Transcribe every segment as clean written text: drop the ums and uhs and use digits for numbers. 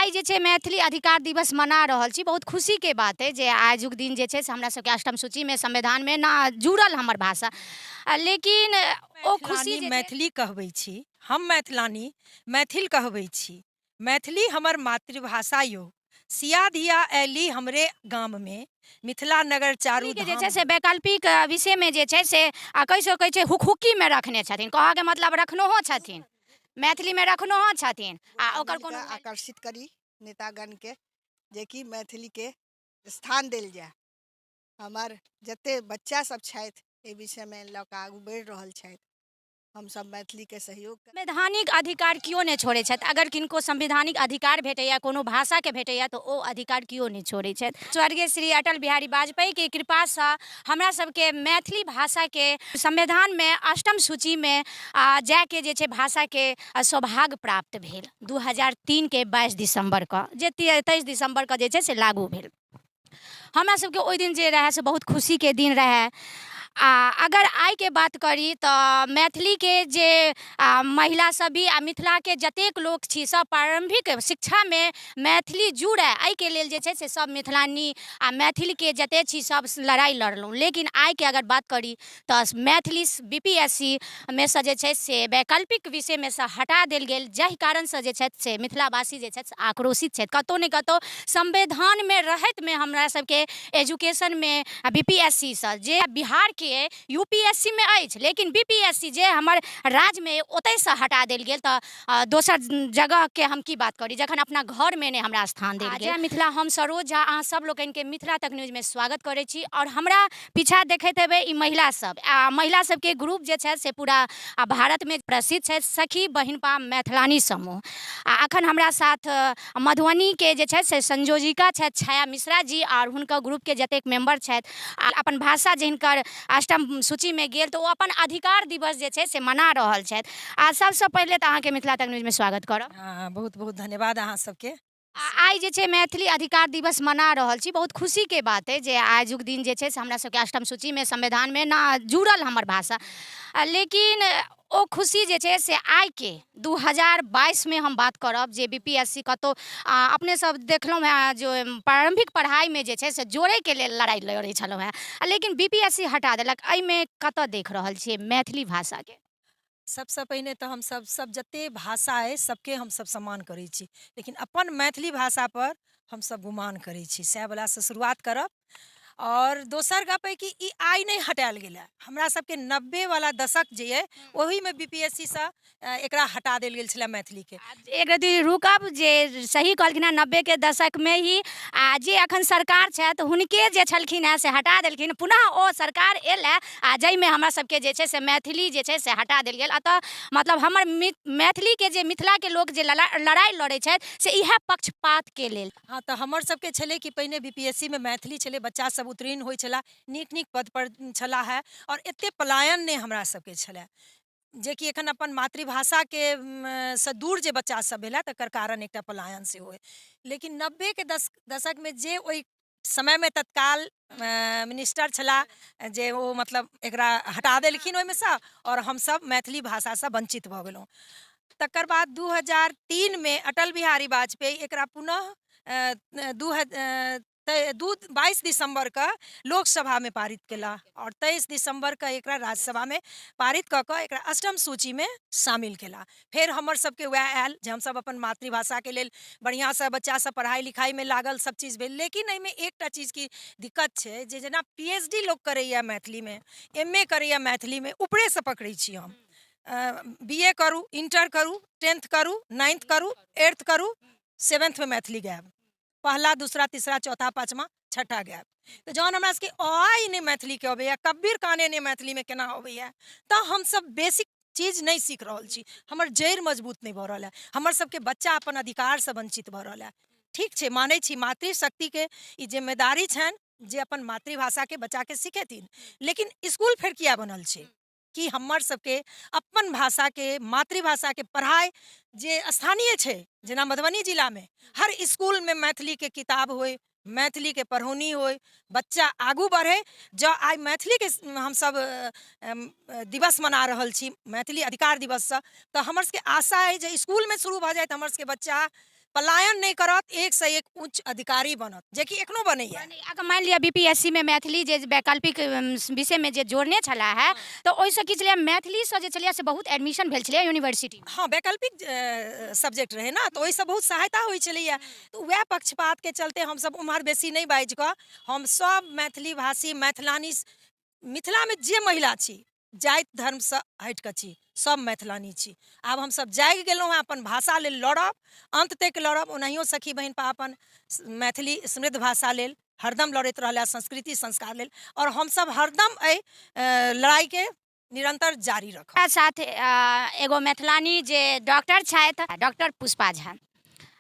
आइ जे छै मैथिली अधिकार दिवस मना रहल छी। बहुत खुशीके बात अइ जे आजुक दिन जे छै से हमरा सबके अष्टम सूचीमे संविधानमे ना जुड़ल हमर भाषा, लेकिन ओ खुशी जे मैथिली कहबै छी हम, मैथिलानी मैथिल कहबै छी। मैथिली हमर मातृभाषा यौ, सिया धिया अयली हमरे गाममे, मिथिला नगर चारू के जे छै से वैकल्पिक विषयमे जे छै से आ कहि सकै छै हुकहुकीमे रखने छथिन, कहऽके मतलब रखनहो छथिन, मैथिलीमे रखनहो छथिन आ ओकर कोनो आकर्षित करी नेतागणके जेकि मैथिलीके स्थान देल जाय। हमर जते बच्चा सब छथि एहि विषयमे लऽ कऽ आगू बढ़ि रहल छथि, हमसब मैथिलीके सहयोग। संवैधानिक अधिकार केओ नहि छोड़ै छथि। अगर किनको संवैधानिक अधिकार भेटैए, कोनो भाषाके भेटैए, तऽ ओ अधिकार केओ नहि छोड़ै छथि। स्वर्गीय श्री अटल बिहारी वाजपेयीके कृपासँ हमरा सबके मैथिली भाषाके संविधानमे अष्टम सूचीमे जायके जे छै भाषाके सौभाग्य प्राप्त भेल 2003के 22 दिसम्बरके, जे 23 दिसम्बरके जे छै से लागू भेल। हमरा सबके ओहि दिन जे रहए से बहुत खुशीके दिन रहए। आ अगर आइके बात करी तऽ मैथिलीके जे महिला सब भी आ मिथिलाके जतेक लोक छी सब प्रारम्भिक शिक्षामे मैथिली जुड़ए एहिके लेल जे छै से सब मिथिलानी आ मैथिलके जतेक छी सब लड़ाइ लड़लहुँ। लेकिन आइके अगर बात करी तऽ मैथिली बी पी एस सी मे सँ जे छै से वैकल्पिक विषयमे सँ हटा देल गेल, जाहि कारणसँ जे छथि से मिथिलावासी जे छथि से आक्रोशित छथि। कतहु ने कतहु संविधानमे रहैतमे हमरा सबके एजुकेशनमे बी पी एस सी सँ जे बिहारके यू पी एस सी मे अछि, लेकिन बी पी एस सी जे हमर राज्यमे ओतहिसँ हटा देल गेल, तऽ दोसर जगहके हम की बात करी जखन अपना घरमे नहि हमरा स्थान देल गेल। जय मिथिला, हम सरोज झा अहाँ सब लोकनिके मिथिला तक न्यूजमे स्वागत करै छी। आओर हमरा पीछा देखैत हेबै ई महिला सब, आ महिला सबके ग्रुप जे छथि से पूरा भारतमे प्रसिद्ध छथि, सखी बहिनपा मैथिलानी समूह। आ अखन हमरा साथ मधुबनीके जे छथि से संयोजिका छथि छाया मिश्रा जी, आओर हुनकर ग्रुपके जतेक मेम्बर छथि, आ अपन भाषा जे हिनकर अष्टम सूचीमे गेल तऽ ओ अपन अधिकार दिवस जे छै से मना रहल छथि। आ सबसँ पहिले तऽ अहाँके मिथिला तक न्यूजमे स्वागत करब। हँ, बहुत बहुत धन्यवाद अहाँ सबके। आइ जे छै मैथिली अधिकार दिवस मना रहल छी। बहुत खुशीके बात अइ जे आजुक दिन जे छै से हमरा सबके अष्टम सूचीमे संविधानमे ना जुड़ल हमर भाषा, लेकिन ओ खुशी जे छै से आइके 2022मे हम बात करब जे बी पी एस सी कतहु अपने सब देखलहुँ हेँ जे प्रारम्भिक पढ़ाइमे जे छै से जोड़ैके लेल लड़ाइ लड़ै छलहुँ हेँ, लेकिन बी पी एस सी हटा देलक। एहिमे कतऽ देख रहल छियै मैथिली भाषाके? सबसँ पहिने तऽ हमसब सब जते भाषा अइ सबके हमसब सम्मान करै छी, लेकिन अपन मैथिली भाषापर हमसब गुमान करै छी, सएह वलासँ शुरुआत करब। आओर दोसर गप अइ कि ई आइ नहि हटायल गेल हँ, हमरा सबके 90वला दशक जे अइ ओहिमे बी पी एस सी सँ एकरा हटा देल गेल छलै मैथिलीके। एक रति रुकब, जे सही कहलखिन हँ 90के दशकमे ही, आ जे अखन सरकार छथि हुनके जे छलखिन हँ से हटा देलखिन। पुनः ओ सरकार एल हँ आ जाहिमे हमरा सबके जे छै से मैथिली जे छै से हटा देल गेल। अतः मतलब हमर मैथिलीके जे मिथिलाके लोक जे लड़ाइ लड़ै छथि से इएह पक्षपातके लेल। हँ, तऽ हमर सबके छलै कि पहिने बी पी एस सी मे मैथिली छलै, बच्चा सब उत्तीर्ण होइ छलाह, नीक नीक पदपर छलाह हे, आओर एते पलायन नहि हमरा सबके छलै, जेकि एखन अपन मातृभाषाके सँ दूर जे बच्चा सब भेला तकर कारण एकटा पलायन सेहो अइ। लेकिन 90के दशकमे जे ओहि समयमे तत्काल मिनिस्टर छलाह जे ओ मतलब एकरा हटा देलखिन ओहिमेसँ, आओर हमसब मैथिली भाषासँ वञ्चित भऽ गेलहुँ। तकर बाद 2003मे अटल बिहारी वाजपेयी एकरा पुनः दू 22 दिसम्बरके लोकसभामे पारित केला, आओर 23 दिसम्बरके एकरा राज्यसभामे पारित कऽ कऽ एकरा अष्टम सूचीमे शामिल केला। फेर हमर सबके वएह आयल जे हमसब अपन मातृभाषाके लेल बढ़िआँसँ बच्चा सब पढ़ाइ लिखाइमे लागल, सब चीज भेल। लेकिन एहिमे एकटा चीजके दिक्कत छै जे जेना पी एच डी लोक करैए मैथिलीमे, एम ए करैए मैथिलीमे, ऊपरेसँ पकड़ै छी हम, बी ए करू, इंटर करू, 10th करू, 9th करू, 8th करू, 7thमे मैथिली गायब, पहला दूसरा तीसरा चौथा पाँचमा छठा गायब। तऽ जहन हमरा सबके अ आ इ नहि मैथिलीके अबैए, कब्बीर काने नहि मैथिलीमे केना अबैए, तऽ हमसब बेसिक चीज नहि सीख रहल छी, हमर जड़ि मजबूत नहि भऽ रहल है, हमर सबके बच्चा अपन अधिकारसँ वञ्चित भऽ रहल है। ठीक छै, मानै छी मातृशक्तिके ई जिम्मेदारी छनि जे अपन मातृभाषाके बच्चाके सिखेथिन, लेकिन इसकुल फेर किया बनल छै कि हमर सबके अपन भाषाके मातृभाषाके पढ़ाइ जे स्थानीय छै, जेना मधुबनी जिलामे हर इसकुलमे मैथिलीके किताब होइ, मैथिलीके पढ़ौनी होइ, बच्चा आगू बढ़ै। जँ आइ मैथिलीके हमसब दिवस मना रहल छी मैथिली अधिकार दिवससँ, तऽ हमर सबके आशा अइ जे इसकुलमे शुरू भऽ जाए तऽ हमर सबके बच्चा पलायन नहि करत, एकसँ एक उच्च अधिकारी बनत, जेकि एखनो बनैया। अगर मानि लिअ BPSC मे मैथिली जे वैकल्पिक विषयमे जे जोड़ने छलाह है, तऽ ओहिसँ की छलैए, मैथिलीसँ जे छलैए से बहुत एडमिशन भेल छलैए यूनिवर्सिटी। हँ, वैकल्पिक सब्जेक्ट रहै ने, तऽ ओहिसँ बहुत सहायता होइ छलैए। तऽ वएह पक्षपातके चलते हमसब उम्हर बेसी नहि बाजि कऽ हमसब मैथिली भाषी मैथिलानी, मिथिलामे जे महिला छी, जाति धर्मसँ हटि कऽ छी, सब मैथिलानी छी। आब हमसब जागि गेलहुँ हेँ, अपन भाषा लेल लड़ब, अन्त तक लड़ब। ओनाहियो सखी बहिनपा अपन मैथिली समृद्ध भाषा लेल हरदम लड़ैत रहलै, संस्कृति संस्कार लेल, आओर हमसब हरदम एहि लड़ाइके निरन्तर जारी रखब। हमरा साथ एगो मैथिलानी जे डॉक्टर छथि, डॉक्टर पुष्पा झा।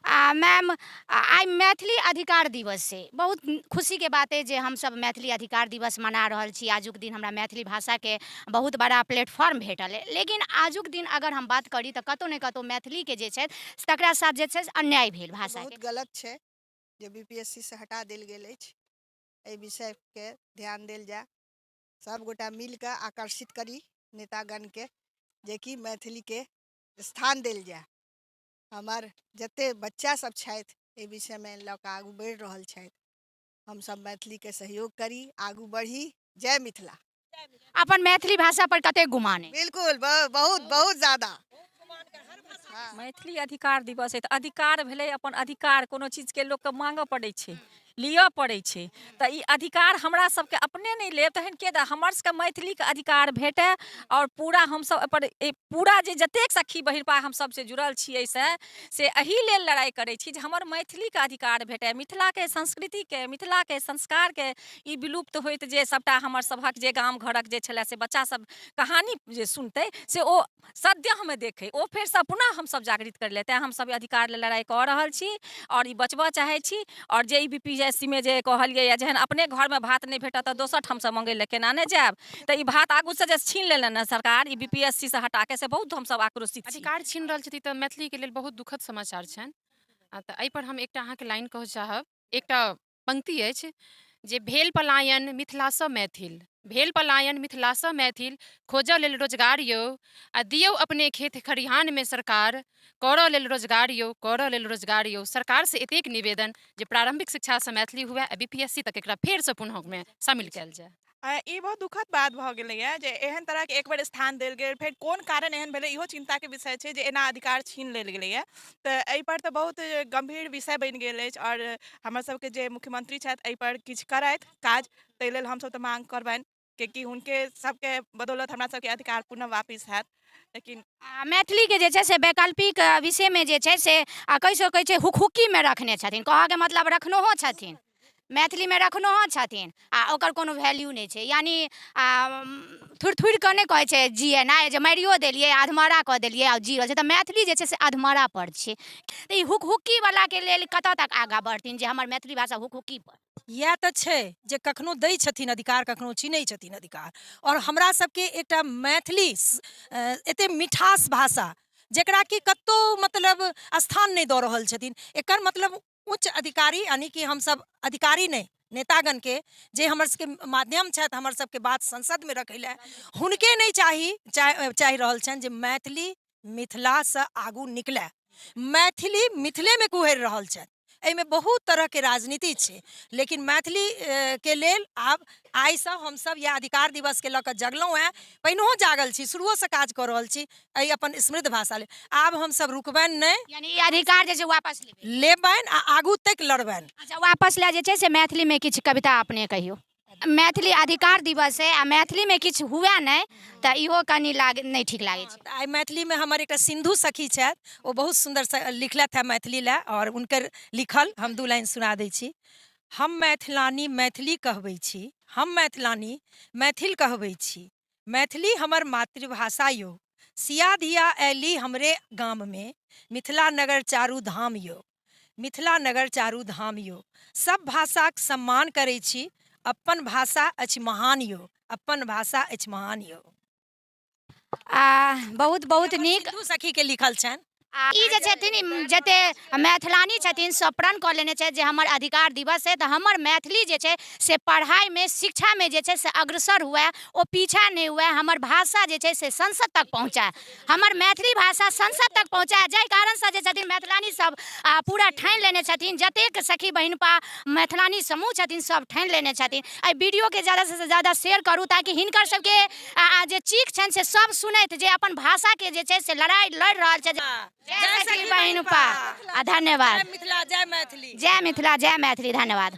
मैम, आइ मैथिली अधिकार दिवस छै, बहुत खुशीके बात अइ जे हमसब मैथिली अधिकार दिवस मना रहल छी। आजुक दिन हमरा मैथिली भाषाके बहुत बड़ा प्लेटफॉर्म भेटल अइ, लेकिन आजुक दिन अगर हम बात करी तऽ कतहु ने कतहु मैथिलीके जे छै तकरा साथ जे छै अन्याय भेल भाषाके। बहुत गलत छै जे BPSC से हटा देल गेल अछि। एहि विषयके ध्यान देल जाय, सब गोटा मिलके आकर्षित करी नेतागणके जेकि मैथिलीके स्थान देल जाय। हमर जते बच्चा सब छथि एहि विषयमे लऽ कऽ आगू बढ़ि रहल छथि, हमसब मैथिलीके सहयोग करी, आगू बढ़ी। जय मिथिला। अपन मैथिली भाषा पर कतेक गुमान अइ? बिल्कुल, बहुत बहुत ज्यादा। मैथिली अधिकार दिवस है तऽ अधिकार भेलै अपन अधिकार। कोनो चीजके लोकके मांगऽ पड़ै छै, लिअ पड़ै छै, तऽ ई अधिकार हमरा सबके अपने नहि लेब तहन के देत? हमर सबके मैथिलीके अधिकार भेटय आओर पूरा हमसब एहिपर पूरा जे जतेक सखी बहिनपा हमसब से जुड़ल छी एहिसँ, से एहि लेल लड़ाइ करै छी जे हमर मैथिलीके अधिकार भेटय, मिथिलाके संस्कृतिके, मिथिलाके संस्कारके ई विलुप्त होइत जे सबटा हमर सभक जे गाम घरक जे छलै से बच्चा सब कहानी जे सुनतै से ओ सद्यःमे देखै, ओ फेरसँ पुनः हमसब जागृत करै लए। तैँ हमसब अधिकार लेल लड़ाइ कऽ रहल छी आओर ई बचबऽ चाहै छी। आओर जे ई BPSC मे जे कहलियै जेहन अपने घरमे भात नहि भेटत तऽ दोसर ठामसँ मङ्गै लए केना नहि जायब, तऽ ई भात आगूसँ जे छीन लेलनि ने सरकार, ई BPSC सँ हटाके, से बहुत हमसब आक्रोशित छी। अधिकार छीन रहल छथि तऽ मैथिलीके लेल बहुत दुखद समाचार छनि। तऽ एहिपर हम एकटा अहाँके लाइन कहऽ चाहब, एकटा पंक्ति अछि जे भेल पलायन मिथिलासँ मैथिल, भेल पलायन मिथिलासँ मैथिल, खोजऽ लेल रोजगार यौ, आ दियौ अपने खेत खरिहानमे सरकार, करऽ लेल रोजगार यौ, करऽ लेल रोजगार यौ। सरकारसँ एतेक निवेदन जे प्रारम्भिक शिक्षासँ मैथिली हुए आ BPSC तक एकरा फेरसँ पुनः ओहिमे शामिल कयल जाय। ई बहुत दुखद बात भऽ गेलैए जे एहन तरहके एक बेर स्थान देल गेल, फेर कोन कारण एहन भेलै इहो चिन्ताके विषय छै जे एना अधिकार छीन लेल गेलैए। तऽ एहिपर तऽ बहुत गम्भीर विषय बनि गेल अछि आओर हमर सबके जे मुख्यमंत्री छथि एहिपर किछु करथि काज, ताहि लेल हमसब तऽ मांग करबनि, कियाकि हुनके सबके बदौलत हमरा सबके अधिकार पुनः वापिस हैत। लेकिन मैथिलीके जे छै से वैकल्पिक विषयमे जे छै से कहि सकै छै हुकहुक्कीमे रखने छथिन, कहऽके मतलब रखनहो छथिन, मैथिलीमे रखनहो छथिन आ ओकर कोनो वैल्यू नहि छै। यानी थुड़ि थुड़ि कऽ नहि कहै छै जियेनाइ, जे मारियो देलियै, अधमरा कऽ देलियै आ जी रहल छै, तऽ मैथिली जे छै से अधमरा पर छै। तऽ ई हुकहुक्कीवलाके लेल कतऽ तक आगाँ बढ़थिन जे हमर मैथिली भाषा हुकहुक्की पर? इएह तऽ छै जे कखनो दै छथिन अधिकार, कखनो छीनै छथिन अधिकार। आओर हमरा सबके एकटा मैथिली एते मिठास भाषा जकरा कि कतहु मतलब स्थान नहि दऽ रहल छथिन। एकर मतलब उच्च अधिकारी यानी कि हमसब अधिकारी नहि, नेतागणके जे हमर सबके माध्यम छथि हमर सबके बात संसदमे रखै लए, हुनके नहि चाहि रहल छनि जे मैथिली मिथिलासँ आगू निकलै। मैथिली मिथिलेमे कुहरि रहल छथि। एहिमे बहुत तरहके राजनीति छै, लेकिन मैथिली के लेल आब आइसँ हमसब इएह अधिकार दिवसके लऽ कऽ जगलहुँ हेँ। पहिनहो जागल छी, शुरुओसँ काज कऽ रहल छी एहि अपन समृद्ध भाषा लेल। आब हमसब रुकबनि नहि, यानी ई अधिकार जे छै वापस लेबै, लेबनि आ आगू तक लड़बनि। अच्छा, वापस लए जे छै से मैथिलीमे किछु कविता अपने कहियौ। मैथिली अधिकार दिवस है आ मैथिलीमे किछु हुए नहि तऽ इहो कनि नहि ठीक लागै छै। आइ मैथिलीमे हमर एकटा सिन्धु सखी छथि, ओ बहुत सुन्दरसँ लिखलथि हेँ मैथिली लए, आओर हुनकर लिखल हम 2 लाइन सुना दै छी। हम मैथिलानी मैथिली कहबै छी, हम मैथिलानी मैथिल कहबै छी, मैथिली हमर मातृभाषा यौ, सिया धिया अयली हमरे गाममे, मिथिला नगर चारू धाम यौ, मिथिला नगर चारू धाम यौ, सब भाषाक सम्मान करै छी, अपन भाषा अछि महान यौ, अपन भाषा अछि महान यौ। बहुत बहुत नीक सिन्धु सखीके लिखल छनि। आ ई जे छथिन ई जते मैथिलानी छथिन सब प्रण कऽ लेने छथि जे हमर अधिकार दिवस है, तऽ हमर मैथिली जे छै से पढ़ाइमे, शिक्षामे जे छै से अग्रसर हुए, ओ पीछा नहि हुए, हमर भाषा जे छै से संसद तक पहुँचाए, हमर मैथिली भाषा संसद तक पहुँचाए। जाहि कारणसँ जे छथिन मैथिलानी सब पूरा ठानि लेने छथिन, जतेक सखी बहिनपा मैथिलानी समूह छथिन सब ठानि लेने छथिन। एहि वीडियोके ज़्यादासँ ज़्यादा शेयर करू ताकि हिनकर सबके जे चीख छनि से सब सुनथि, जे अपन भाषाके जे छै से लड़ाइ लड़ि रहल छै। जय सखी बहिनपा आ धन्यवाद। जय मिथिला, जय मैथिली। जय मिथिला, जय मैथिली, धन्यवाद।